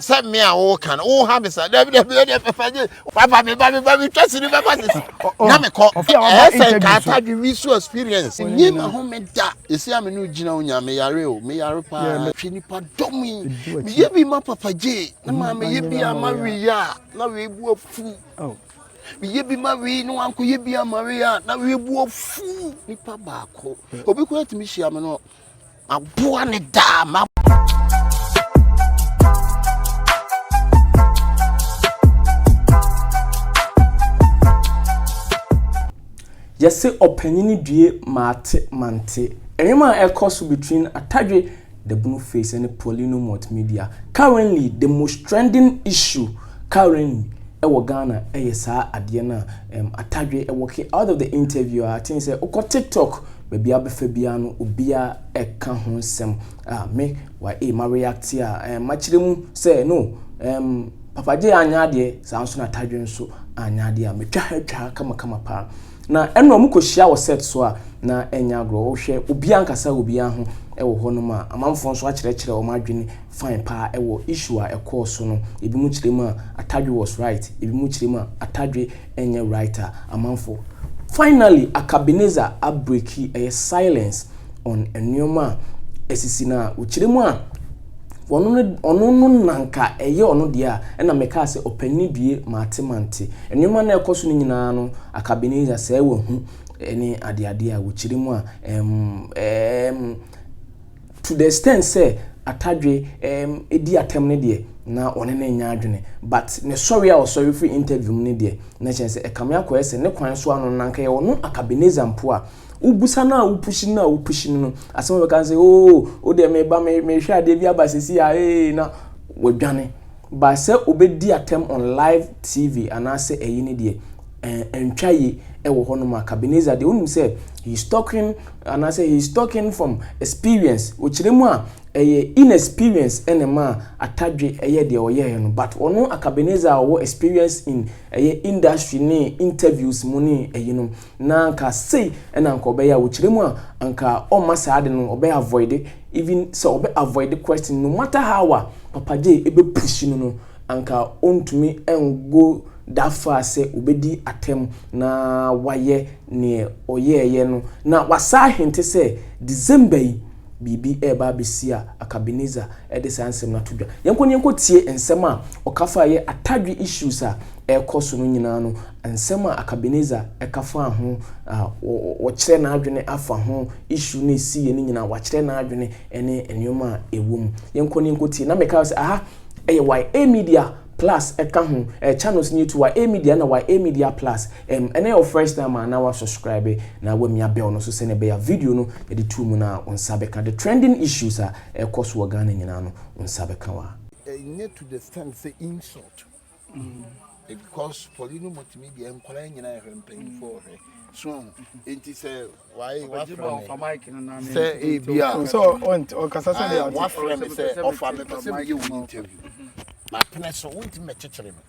Sɛ me a woka no woha me sa dabi dabi ɛdeɛ pɛpɛ gye papa me ba me ba me twa sini bɛba sisi na mekɔ ɛyɛ sɛ nka atadwe wi so experience nye ma ho me da ɛsi a me ne gyina wo nya meyare o meyare paa hwɛ nipa dɔm yi meyɛ bi ma papa gye na maa meyɛ bi ama wei a na wei bu afu meyɛ bi ma wei na wankɔyɛ bi ama wei a na wei bu afu nipa baako obi koraa tumi hyia me no Maboa ne daa ma. Yɛse ɔpanyini due mate mante. Nneɛma a ɛkɔ so between Atadwe the Bunu Face ne Paulino Multimedia currently the most trending issue currently ɛwɔ Ghana ɛyɛ saa adeɛ no a um, Atadwe ɛwɔke out of the interview a I think sɛ wokɔ TikTok Baabi a wobɛfa biara no obiara ɛka ho nsɛm a me wa e ma react a eh, makyerɛ mu sɛ no um, Papa J anyɛ adeɛ saa nso na Tadwe nso anyɛ adeɛ a metwa ha twa ha kamakama paa na ɛna ɔmo kɔhyia wɔ set so a na ɛnyɛ agorɔ wohwɛ obiara nkasa obiara ho ɛwɔ hɔnom a amanfoɔ nso akyerɛkyerɛ wɔn adwene fine paa ɛwɔ issue a ɛkɔɔ so no ebi mu kyerɛ mu a Atadwe was right ebi mu kyerɛ mu a Atadwe ɛnyɛ right a amanfo Finally Akabenezer abreki ɛyɛ silence on nnoɔma a asisi no a ɔkyerɛ mu a ɔno no ɔno no na nka ɛyɛ ɔno deɛ a ɛna mekaa sɛ ɔpanin due mate mante nnoɔma no a ɛkɔ so no nyinaa no Akabenezer sɛɛ wahu ɛne adeadeɛ a wɔkyerɛ mu a ɛm ɛm To the extent sɛ Atadwe um di atɛm no deɛ na ɔne no nyɛ adwene but ne sɔre a ɔsɔre firi interview mu no deɛ na kyerɛ sɛ ɛkame akɔyɛ sɛ ne kwan so ano no na anka yɛ ɔno Akabenezer mpo a wobusa no a wopushi no a wopushi no no asɛm a ɔbɛka ne sɛ oo wo deɛ meba mehwɛ adeɛ bi aba sisi a ee na wadwane But sɛ obedi atɛm on live TV anaasɛ ɛyi ne deɛ ɛntwa ye ɛwɔ hɔ nom a Kabenezer deɛ wonim sɛ he is talking anaasɛ he is talking from experience ɔkyerɛ mu a ɛyɛ inexperience ɛna ɛma Atadwe ɛyɛ deɛ ɔyɛɛ no but ɔno Akabenezer a ɔwɔ experience in ɛyɛ industry ne interviews mu ne ɛyi no na anka sei ɛna anka ɔbɛyɛ a ɔkyerɛ mu a anka ɔmma saa ade no ɔbɛ avoid Even sɛ ɔbɛ avoid question no matter how a Papa Jay bɛ push no no anka ɔntumi ngo that far sɛ ɔbɛdi atɛm na wayɛ neɛ ɔyɛɛyɛ no. Na wasan ahinte sɛ December yi biribi reba abɛsi a Akabenezer de saa nsɛm no ato dwa. Yɛnkɔ na yɛnkɔ tie nsɛm a ɔka faa yɛ Atadwe issues a ɛrekɔ so no nyinaa no, nsɛm a Akabenezer ka faa ho a ɔkyerɛ n'adwene afa ho, issue no a ɛsiiɛ no nyinaa, wakyerɛ n'adwene ne nneɛma a ɛwɔ mu. Yɛnkɔ na yɛnkɔtie. Na meka sɛ aha ɛyɛ YA Media Plus ɛka ho, eh, channels no yɛ tu YA Media na YA Media Plus. Um, ɛnɛ yɛ wo first time a na wa subscribe na wamia bell no so sɛnea ɛbɛyɛ a video no yɛde tu mu no a wo nsa bɛka. The trending issues a ɛkɔ so wɔ Ghana nyinaa no, wo nsa bɛka wa. Ɛnyɛ to the extent sɛ insult. Because Paulino multimedia nkwadaa nyinaa ɛhwɛ mpanyinfoɔ ɔhwɛ so nti sɛ wae wafrɛ me sɛ ebi a ɔkasa sɛ deɛ wafrɛ me sɛ ɔfa me pɛ sɛ meyɛ wo interview mapene so wontumi mɛkyekyere me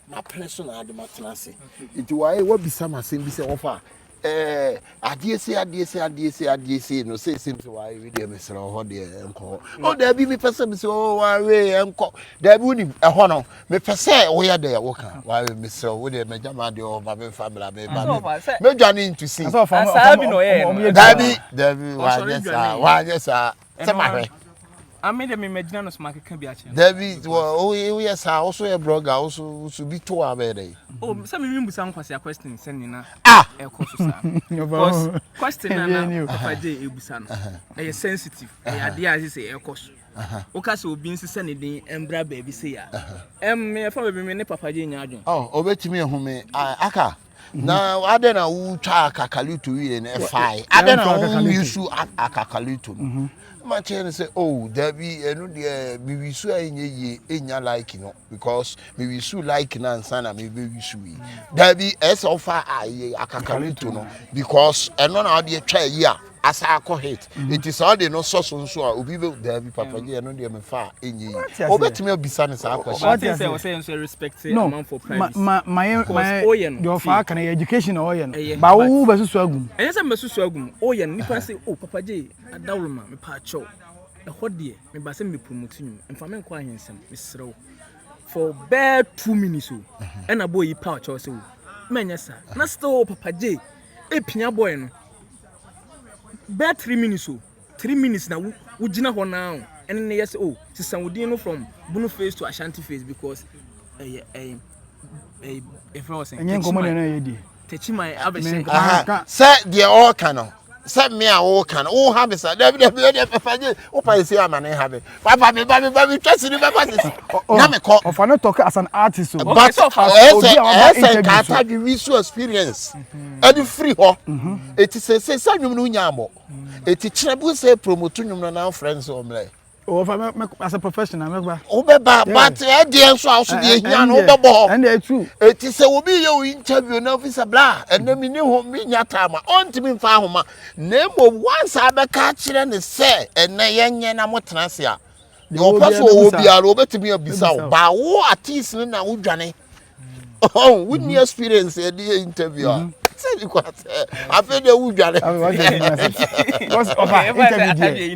mapene so na ade matena ase nti wae wabisa me asɛm bi sɛ wɔfa Ɛɛ adeɛ sei adeɛ sei adeɛ sei adeɛ sei no sei sei sɛ wae wi deɛ mesrɛ wɔ hɔ deɛ ɛnkɔ hɔ o oh, daabi mepɛ sɛ mesɛ o oh, wawe ɛnkɔ daabi wonim ɛhɔ no mepɛ sɛ woyɛ deɛ woka wawe mesrɛ wo deɛ magya ma deɛ ɔma memfa mmra meba mɛdwane into sin daabi daabi wanyɛ saa wanyɛ saa sɛ mahwɛ Ame de me magyina no so makeka bi akyerɛ no. Dabi, woyɛ saa, wo so yɛ blogger, wo so wo so bi to a bɛyɛ dɛ. Oh, sɛ me mbusa nkwasea question sɛ ne na ah! ɛkɔ so saa. Because question na na Papa J ebusa no, ɛyɛ sensitive, ɛyɛ adeɛ a ɛsɛ sɛ ɛkɔ so. Woka sɛ obi nsesa ne din mbra baabi sei a, ɛm me ɛfa baabi me ne Papa J nya adwene. Oh, obetumi ehu me aka. Na adɛn na wotwa akakalito wie no ɛfae adɛn na wowisu akakalito no mhm. ma kyerɛ no sɛ oh dabi ɛno deɛ mewisu a ɛnyɛ yie ɛnya like no because mewisu like no ansa na mebɛwisu yi dabi ɛsɛ wofa akakalito no because ɛno na wode atwa ayi a asa akɔ hit mhm. nti saa ɔde no sɔ so nso a obi bɛ daabi papa gye ɛno deɛ mefa a ɛnyɛ yi obetumi abisa no saa question. ɔte sɛ ɔsɛ nso respect amanfo privacy. ma ma yɛ ma yɛ deɛ ɔfa aka no yɛ education na ɔyɛ no ba wo bɛ susu agum. Ɛnyɛ sɛ mbɛ susu agum ɔyɛ no nipa sɛ o oh, papa gye adawoloma mepa akyɛw. Ɛhɔ deɛ meba sɛ me promote nnwom, mfa me nkɔ ahensɛm, mesrɛ wo. For bɛɛ 2 minutes o, ɛna boy yi pa ɔkyɛw sɛ o, mɛnyɛ saa. Na still Papa J epia boy no. Bɛɛ 3 minutes o, 3 minutes na wo wogyina hɔ naa o, ɛne ne yɛ sɛ o, sesa wo din no from Bunu Face to Ashanti Face because ɛyɛ ɛfrɛ wɔ sɛn. Ɛnyɛ nkɔmɔ na ɛyɛ die. Techiman abɛhyɛ. Sɛ deɛ ɔreka no, sɛ me a woka no woha me sa, dabi dabi, ɛdeɛ papa gye wopa ɛsi ama ne ha me papa, me ba, me ba, me twa sini bɛba sisi na me kɔ. Ɔfa no talk as an artist o. But ɛsɛ ɛsɛ nkaata dwe wi so experience ɛde firi hɔ eti sɛ sɛ sɛ nwom no nya amɔ eti kyerɛ bi sɛ promote nwom no na afrɛ nso ɔmlɛ. Ɔfa mɛ as a professional mɛ ba. Wobɛba, but ɛdeɛ nso a woso deɛ ehia no wobɛbɔ hɔ. Ɛnna etu. Eti sɛ obi yɛ wo interview na ofi sɛ bla ɛnna mi ni ho mi nya time a, ɔntumi nfa ahoma, na emom once abɛka akyerɛ ne sɛ ɛnɛ yɛnyɛ na mo tena ase a, deɛ ɔpɛ so ɔwɔ biara obetumi abisa wo ba wo artist no na wodwane ɔn wonni experience yɛde yɛ interview a, sɛ ni kwa sɛ afei deɛ wodwane. Because ɔfa interview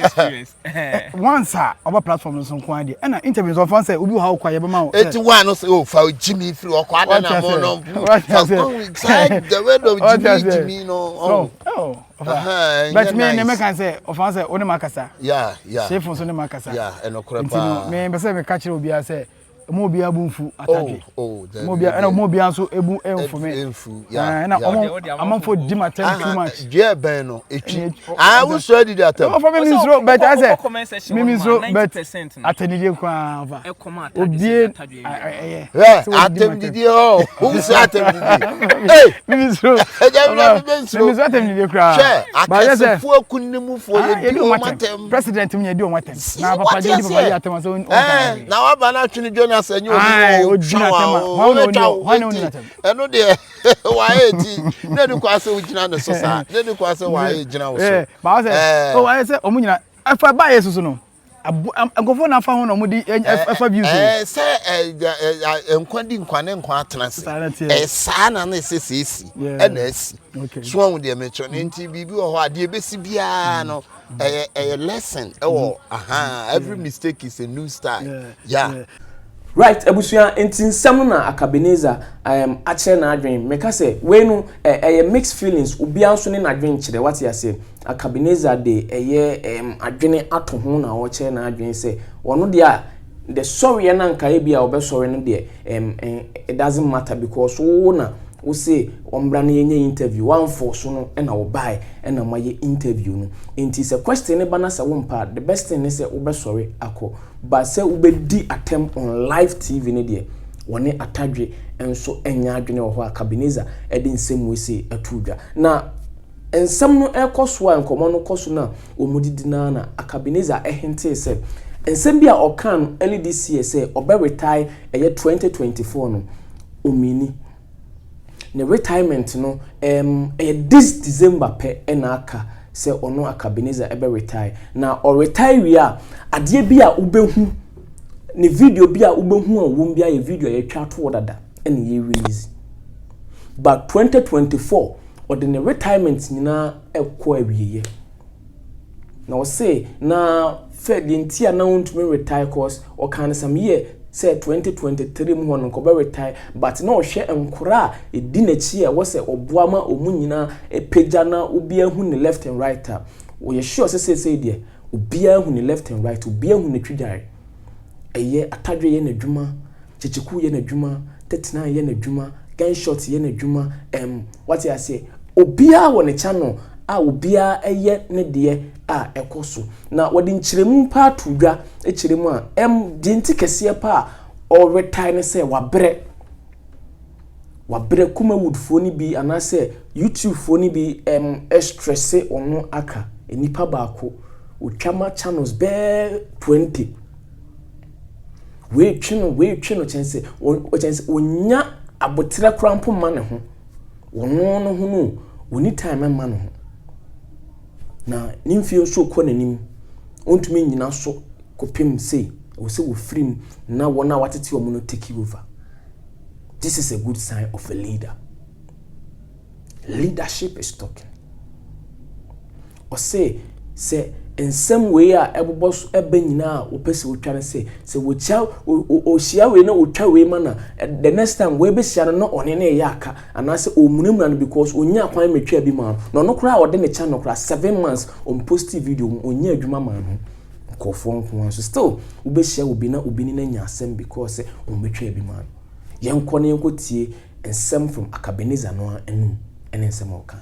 deɛ, once a ɔba platform no so nko adeɛ, ɛna interview nso ɔfa sɛ obi wɔ ha ɔkɔ a yɛbɛma wo. Eti wa no sɛ o fa Jimmy firi ɔkɔ ada na mo no fa saa the way of Jimmy Jimmy no ɔn. But me ne mɛka sɛ ɔfa sɛ wo ne ma kasa. Yeah. Sefo nso ne ma kasa. Yeah, ɛnokorɛ nti paa. No me mpɛ sɛ meka kyerɛ obiara sɛ mo obiara bu nfu atadwe. Oh, mo obiara, ɛna mo obiara nso ebu nfu me. Nfu, yeah. Ɛna ɔmo amanfo di ma tɛm too much. Dua bɛn no etwi ah, wosɔ adidi atam. Ɔfa mi mi nsoro, but ayɛ sɛ mi mi nsoro, but atɛnidie koraa ɔfa obie ɛyɛ. Hɛ, atɛmdidie hɔ, wosɔ atɛmdidie ee. Mi mi nsoro. Ɛgya mi na mi bɛ nsoro. Mi mi nsoro atɛmdidie koraa. Hwɛ, akɛsefoɔ akunimufoɔ yɛ di wɔn atɛm. President mu yɛ di wɔn atɛm na papa gye di papa yi atɛm sɛ ɔn kan. Na waba na atwene Jonas ɛnyɛ obi wɔ otwa wa o otwa o, eti ɛno deɛ wayɛ eti ne de kɔ asɛ ogyina ne so saa, ne de kɔ asɛ wayɛ gyina wo so. Baa sɛ o ayɛ sɛ ɔmo nyina ɛfa ba yɛ soso no nkɔfo na afa ho na ɔmo di ɛfa views o. Sɛ ɛ nkwa di nkwa ne nkwa atena se ɛ saa na na ɛsɛ sɛ esi ɛna esi so ɔmo deɛ mɛkyerɛ ne nti biribi wɔ hɔ a deɛ ebesi biara no ɛyɛ lesson ɛwɔ aha, every mistake is a new style, yeah. Right, abusua, nti nsɛm no na Akabenezer akyerɛ n'adwen. Meka sɛ wei no ɛyɛ mixed feelings, obiara nso ne n'adwen kyerɛ, wate aseɛ. Akabenezer de ɛyɛ adwene ato ho na ɔkyerɛ n'adwen sɛ ɔno deɛ a the sɔreɛ na nka ebi a ɔbɛsɔre no deɛ, it doesn't matter because wo na wo se ɔmbra no yɛnyɛ interview, wamfɔ so no ɛna ɔbae ɛna moayɛ interview no. Nti sɛ question ne ba na sɛ wompa, the best thing ne sɛ wobɛsɔre akɔ, but sɛ wobɛdi atɛm on live TV no deɛ, wɔne atadwe nso nyɛ adwene wɔ hɔ a Akabenezer de nsɛm wei sei ato dwa. Na nsɛm no ɛkɔ so a, nkɔmmɔ no kɔ so no a wɔn didi naa na Akabenezer ɛhintee sɛ nsɛm bi a ɔkaa no early this year sɛ ɔbɛ retire ɛyɛ 2024 no, omini ne retirement no ɛyɛ this December pɛ ɛna aka sɛ ɔno Akabenezer ɛbɛ retire. Na ɔretire wie a, adeɛ bi a wobɛhu ne video bi a wobɛhu a wɔm bi ayɛ video a yɛtwa ato hɔ dada ɛna yɛ release, but 2024 ɔde ne retirement nyinaa ɛkɔ awieɛ. Na ɔse na fɛ deɛ nti a na wɔntumi retire, cause ɔka no some year sɛ 2023 mu hɔ no nkɔbɛ retire, but na ɔhwɛ nkora a ɛdi n'akyi a ɛwɔ sɛ ɔboa ma ɔmu nyinaa apagya na obiara hu ne left and right a, wɔyɛ sure sɛ seesei deɛ obiara hu ne left and right, obiara hu n'atwidware. Ɛyɛ atadwe yɛ n'adwuma, kyekyeku yɛ n'adwuma, tetena yɛ n'adwuma, gunshot yɛ n'adwuma, wate aseɛ, obiara wɔ ne channel a obiara ɛyɛ ne deɛ a ɛkɔ so. Na wɔde nkyerɛmu paa to dwa kyerɛ mu a, deɛ nti kɛseɛ paa a ɔretire ne sɛ wabrɛ, wabrɛ. Kumawoodfoɔ no bi anaasɛ YouTubefoɔ no bi ɛstresse ɔno aka nipa baako otwa ma channels bɛɛ 20, weetwe no, weetwe no, kyɛn sɛ kyɛn sɛ onya abotire koraa mpo ma ne ho, ɔno no ho no oni time ma ne ho. Na ne mfie nso kɔ n'anim, ɔntumi nyina so kɔpem sei, ɛwɔ sɛ wɔfiri mu na wɔn a wɔatete wɔn no take over. This is a good sign of a leader. Leadership is talking. Ɔsɛ sɛ Nsɛm wei a ɛbobɔ so ɛbɛ nyinaa a wɔpɛ sɛ wɔtwa no sɛ sɛ wɔkyia ɔhyia wei na ɔtwa wei ma na the next time wei bɛhyia no na ɔne no ɛyɛ aka anaasɛ ɔmunamuna no because ɔnya kwan mɛtwa bi ma no na ɔno koraa a ɔde ne channel koraa 7 months ɔmpost video mu, ɔnya adwuma ma no nkurɔfoɔ nko ara. So still wobɛhyia obi na obi ne no anya asɛm because sɛ ɔmmɛtwa bi ma no. Yɛnkɔ na yɛnkɔ tie nsɛm from Akabenezer no anum ɛne nsɛm a ɔka.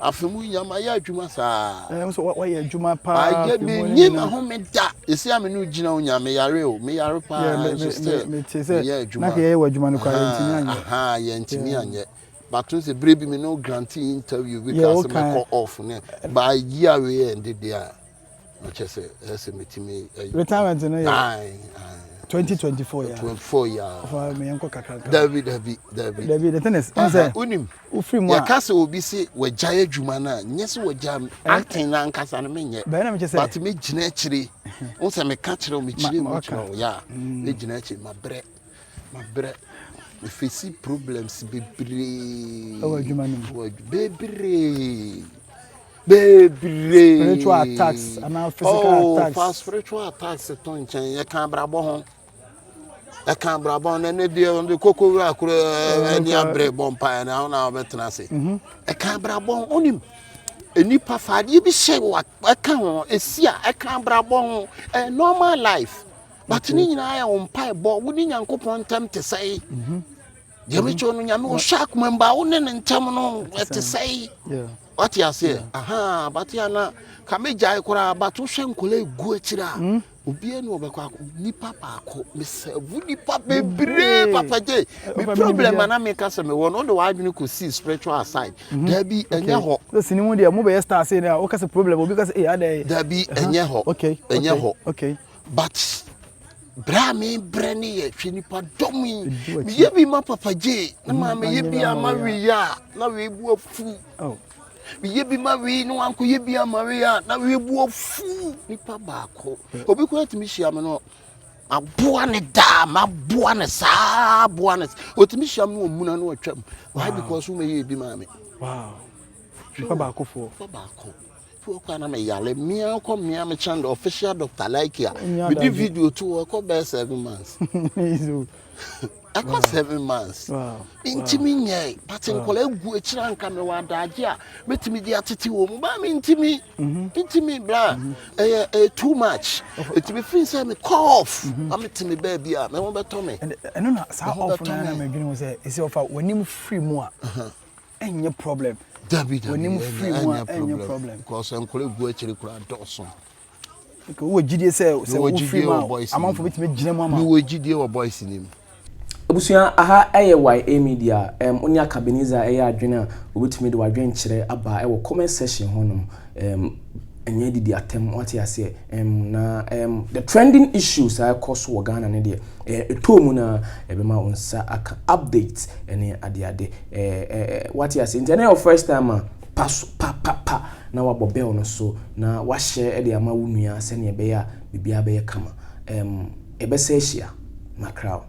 Afe mu nyama yɛ adwuma saa. Ɛɛ nso wɔyɛ adwuma paa. Ayɛ mi nyi ma ho mi da esi a mi nu gyina o nya mi yare o, mi yare paa nso still mi yɛ adwuma. Na yɛ wɔ adwuma no koraa yɛn ntumi anyɛ. Aha, yɛn ntumi anyɛ, but n sɛ bere bi mi no grant interview bi ka sɛ mɛkɔ off ne ba yi a wei yɛ ndede a na kyerɛ sɛ ɛsɛ metumi. Retirement no yɛ 2024 ya? 24 ya. Ɔfa mi yɛn kɔ kakra. Dabi, dabi, dabi. Dabi, the thing is n sɛ wonim wofiri mu a yɛka sɛ obi se wagyae adwuma no a, nyɛ sɛ wagya acting no ankasa no menyɛ. Bɛyɛ na mekyɛ sɛ but megyina akyire wo sɛ meka kyerɛ wo, mekyerɛ mu kyerɛ wo yɛ a megyina akyire, mabrɛ, mabrɛ, mefɛsi problems bebree. Ɛwɔ adwuma no mu. Bebree, bebree. Spiritual attacks anaa physical attacks? Fa spiritual attacks to nkyɛn, yɛka abrabɔ ho, ɛka abrabɔ ho. Na ne deɛ ɔde koko wura koraa ani abere bɔ mpaeɛ na ɔna ɔbɛtena ase. Ɛka abrabɔ ho, onim nipa fa adeɛ bi hyɛ wa ɛka ho esi a ɛka abrabɔ ho, ɛyɛ normal life, but ne nyinaa yɛ wɔn mpaebɔ, wo ne Nyankopɔn ntɛm te sɛe. Deɛ mekyerɛ no, Nyame ɔhyɛ akoma mu ba wo ne ne ntɛm no ɛte sɛe. Wate aseɛ? Aha, bate ana ka megyae koraa, but wohwɛ nkɔla egu akyire a obiara ni wɔbɛkɔ akɔ nipa baako mesɛvu nipa bebree. Papa Gye me problem ana meka sɛ mewɔ no, wode w'adwene kɔsii spiritual aside. Dabi, ɛnyɛ hɔ. Sɛ sini mu deɛ mo bɛyɛ star sei na woka sɛ problem, obi ka sɛ ee adɛ. Dabi, ɛnyɛ hɔ, ɛnyɛ hɔ. But berɛ a mebrɛ ne yɛ hwɛ nipa dɔm yi, meyɛ bi ma Papa Gye na maa meyɛ bi ama wei a na wei bu afu, meyɛ bi ma wei na wankɔyɛ bi ama wei a na wei bu afu. Nipa baako, obi koraa tumi hyia me no maboa ne daa, maboa ne saa, boa ne, otumi hyia me no ɔmuna no atwam. Why? Because womɛyɛ bi maa me. Wow, nipa baakofoɔ. Nipa baako fi hɔ koraa na meyare mmea kɔ mmea mekyɛn the official doctor like a mede video to hɔ, ɛkɔ bɛyɛ 7 months, ɛkɔ 7 months ntumi nyɛ, but nkɔla egu akyire anka mewɔ adagye a mɛtumi de atete wɔ mu ba mentumi ntumi bra, ɛyɛ too much. Ɛtumi firi sɛ me kɔ off na mete me baabi a me ho bɛtɔ me. Ɛno na saa off no na madwene ho sɛ ɛsɛ ɔfa w'anim firi mu a ɛnyɛ problem. Dabi, dabi. W'anim firi mu a ɛnyɛ problem. Because nkɔla egu akyire koraa dɔɔso. Wowɔ gyidie sɛ wofiri mu a amanfoɔ bɛtumi gyina mu ama? Mewɔ gyidie wɔ boys nim. Abusua, aha ɛyɛ YA Media. Onye Akabenezer ɛyɛ adwene a obetumi de wadwenkyerɛ aba ɛwɔ comment section hɔnom. Ɛnyɛ didi atɛm, wate aseɛ? Na the trending issues a ɛkɔ so wɔ Ghana ne deɛ ɛtɔ mu na ɛbɛma wo nsa aka update ɛne adeade ɛɛ ɛɛ wate aseɛ? Nti ɛnɛ yɛ first time a pa so pa pa pa na wabɔ bell no so na wahyɛ ɛde ama wo nua sɛnea ɛbɛyɛ a biribiara bɛyɛ kama. Ɛbɛsɛ ahyia makraw.